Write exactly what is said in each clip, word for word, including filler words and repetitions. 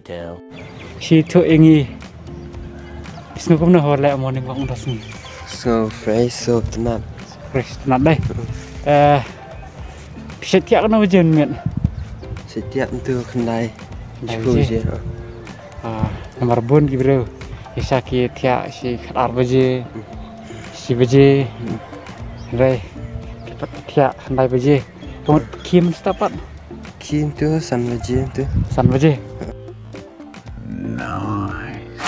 Later. Shi to engi. Snu kumno haba leh morning walk mynta sngi. So fresh, so tnat. Fresh tnat dei. Eh, phi shait thiah katno baje mynmiet? Shait thiah mynta khyndai. Khyndai baje. Ah, namar bun ki briew ki shait thiah shi khatar baje. Shi baje. Hynrei ki pat thiah khyndai baje. Kumut khie mynstep pat? Khie mynta san baje mynta. San baje. Nice.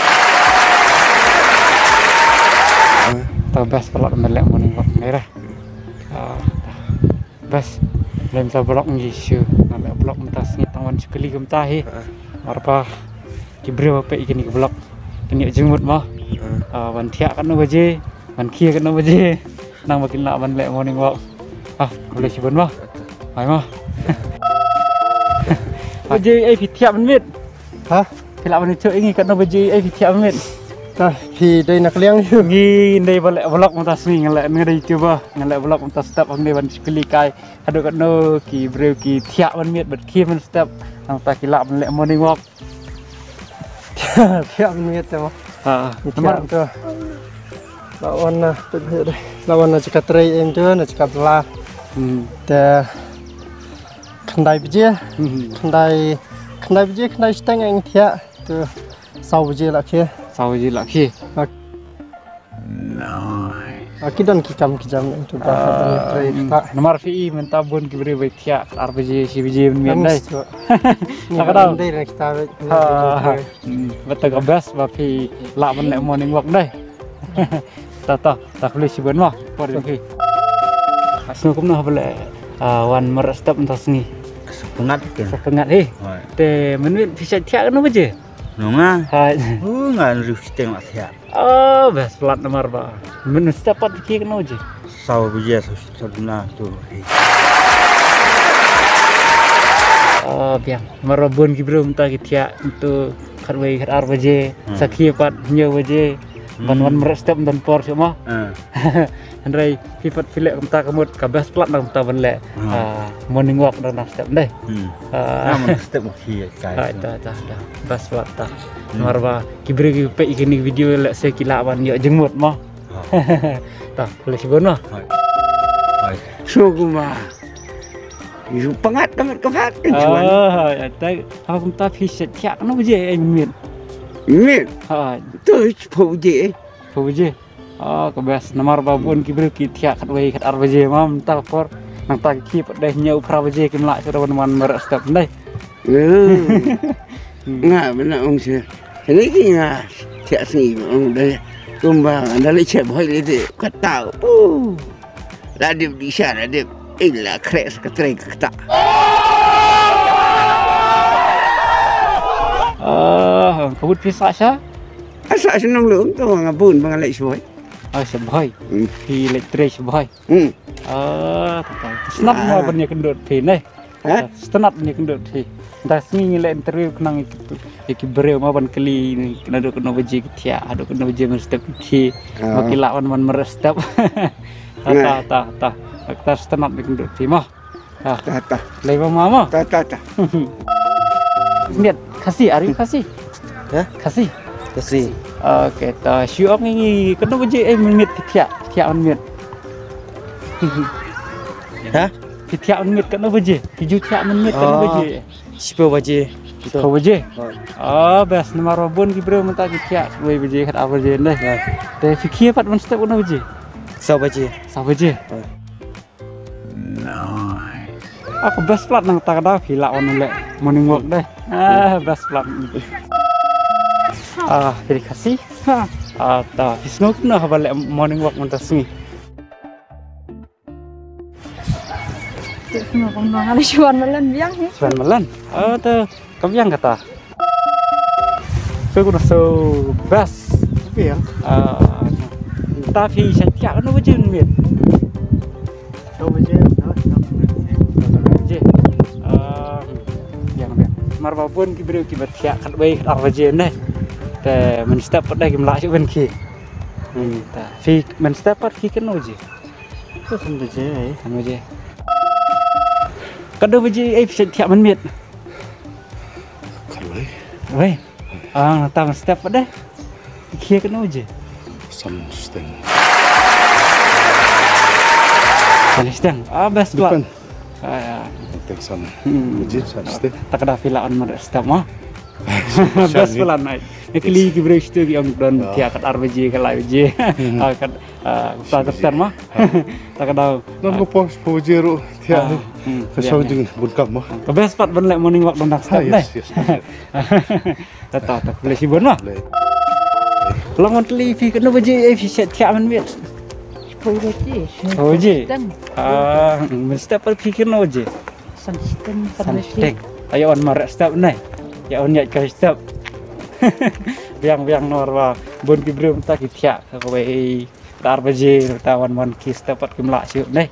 Ah. To best palat ban leh morning walk mynta. Ah. Best. Lem sa vlog ngi shu. Ngan leh vlog mynta sngi tang wan shu kylli kumta hi. Ah. Namar ba ki briew ba peit ïa kine ki vlog kin ïoh jingmut mo. Ah. Ah, ban thiah katno baje, ban khie katno baje. Nang ba kin lah ban leh morning walk. Ah, khublei shibun mo. Hai mo. Baje ei phi thiah mynmiet? Ha? Phi lah ban ïathuh ïa ngi katno baje ei phi thiah mynmiet? Ta phi dei na ka liang ïa u. Ngi dei ba leh vlog mynta sngi, nga leh, nga dei YouTuber, nga leh vlog mynta step hangne ban shu kylli kai. Haduh katno ki briew ki thiah mynmiet bad khie mynstep. Nangta ki lah ban leh morning walk. Thiah mynmiet te mo. Ha, ngi thiah namar mynta. La wan na, la wan na jaka trei em tu, na jaka bylla. Hmm. Te khyndai baje. Hmm. Khyndai, khyndai baje, khyndai shiteng ngi thiah. Tu saw baje la khie. Saw baje la khie. Ak- Nice. Ah, ki don ki kam ki jam tu ba. Ah, ban trei ta. Namar phi i mynta bun ki briew ba thiah ar baje, shi baje mynmiet dei. Ngi ka dei re kita. Ha. Hmm, bad ka best ba phi lah ban leh morning walk dei. Ta ta, ta khublei shibun mo por jong phi. Sngewbha kumno haba leh, ah, wan mareh step mynta sngi? Sngewbha. Sngewbha hi. Hooid. Te mynmiet phi shait thiah katno baje? Nonga. Hooid. Uh, ngan riu shiteng la thiah. Oh, best palat namar ba mynstep pat khie katno baje? Saw baje, saw, saw duna tu. Oh, biang. Namar ba bun ki briew mynta ki thiah mynta khatwei khatar baje. Hmm. Sa khie pat hynñiew baje. Ban wan mareh step don por shuh mo. Hmm. Hynrei phi pat phi leh kumta ka mut ka best palat na kumta ban leh. Hmm. Ah, morning walk na step dei. Hmm. Ah. Na step mo khie kai. Ah, ta, ta, ta. Best palat ta. Hmm. Namar ba ki briew ki peit ïa kine ki video leh se ki lah ban ïoh jingmut mo. Ah. Ta, khublei shibun mo. Hai. Hai. Sngewbha. Yu pangat ka met ka phat kan chuan. Ah, ya ta. Haba kumta phi shait thiah katno baje ei mynmiet? Mynmiet? Ha. Tu shiphew baje ei. Shiphew baje. Ah, ka best namar ba bun ki briew ki thiah khatwei khatar baje mo mynta por. Nangta ki khie pat dei hynñiew phra baje kim lah shuh ban wan mareh step dei. Hmm. Nga ba nga ong sha. Kane ki nga thiah sngi ba ong dei. Kumba nga da leit sha Bhoi lei te kata. Uh. La dep dih sha la dep. Ei la khreh sa ka trei ka kata. Ah, ka mut phi sah sha? Nga sah sha Nonglum to nga bun ba nga leit sha Bhoi. Ah, sha Bhoi. Hmm. Phi leit trei sha Bhoi. Hmm. Ah, ta, ta. Sngewbha mo ban ïakynduh phi ne. Ha? Sngewbha ban ïakynduh phi. Mynta sngi ngi leh interview khnang ïa ki, ïa ki briew mo ban kylli ne, naduh katno baje ki thiah, haduh katno baje mynstep ki khie. Ah. Ba ki lah wan mareh step. Ta, ta, ta, ta. Ta sngewbha ban ïakynduh phi mo. Ta. Ta, ta. Lei ba ma mo. Ta, ta, ta. Miet, Khasi, are you Khasi? Ha? Khasi. Khasi. Okay, ta shu ong ïa ngi katno baje ei mynmiet phi thiah, thiah mynmiet. Ha? Phi thiah mynmiet katno baje? Phi ju thiah mynmiet katno baje? Shiphew baje. Shiphew baje? Oh. Ah, best namar ba bun ki briew mynta ki thiah wei baje, khatar baje ne. Te phi khie pat mynstep katno baje? Saw baje. Saw baje. Oh. Nice. Ah, ka best palat nangta ka daw phi lah wan leh morning walk dei. Ah, best palat. Ah, phi dei Khasi? Ha. Ah, ta phi sngew kumno haba leh morning walk mynta sngi? Te sngewbha kumno nga la shu wan malan biang hi. Shu wan malan. Ah, ta ka biang kata. Phi kumno, so best. Biang. Ah, ta phi shait thiah katno baje mynmiet? Saw baje. Saw baje. Ah, biang, biang. Namar ba bun ki briew kiba thiah khatwei khatar baje ne. Te mynstep pat dei kim lah shuh ban khie. Hmm, ta phi mynstep pat khie katno baje? San baje, eh. San baje. Katno baje ei phi shait thiah mynmiet? Khatwei. Wei. Ah, tam step pat de. Khie katno baje? San shiteng. San shiteng. Ah, best pla. Ah, ya. Teng san. Hmm. Baje san shiteng. Ta ka da phi la wan mareh step mo. Best pla nai. Kylli ki briew shatu ki ong don thiah kat ar baje, kat lai baje. Ah, kat, ah, ta ter ter mo. Ta ka da. Don ko pos po baje ruh thiah. Ka shong jing bun kam mo. Ka best pat ban leh morning walk don dak step ne. Yes, yes. Ta ta ta khublei shibun mo. Long wan kylli phi katno baje, eh, phi shet thiah mynmiet? Shiphew baje. Shiphew baje. Teng. Ah, mynta step pat phi katno baje? San shiteng, san shiteng. Ïa wan mareh step ne. Ïa wan ïaid kai step. Biang biang nor ba bun ki briew mynta ki thiah kawei ar baje, mynta wan wan ki step pat kim lah shuh ne.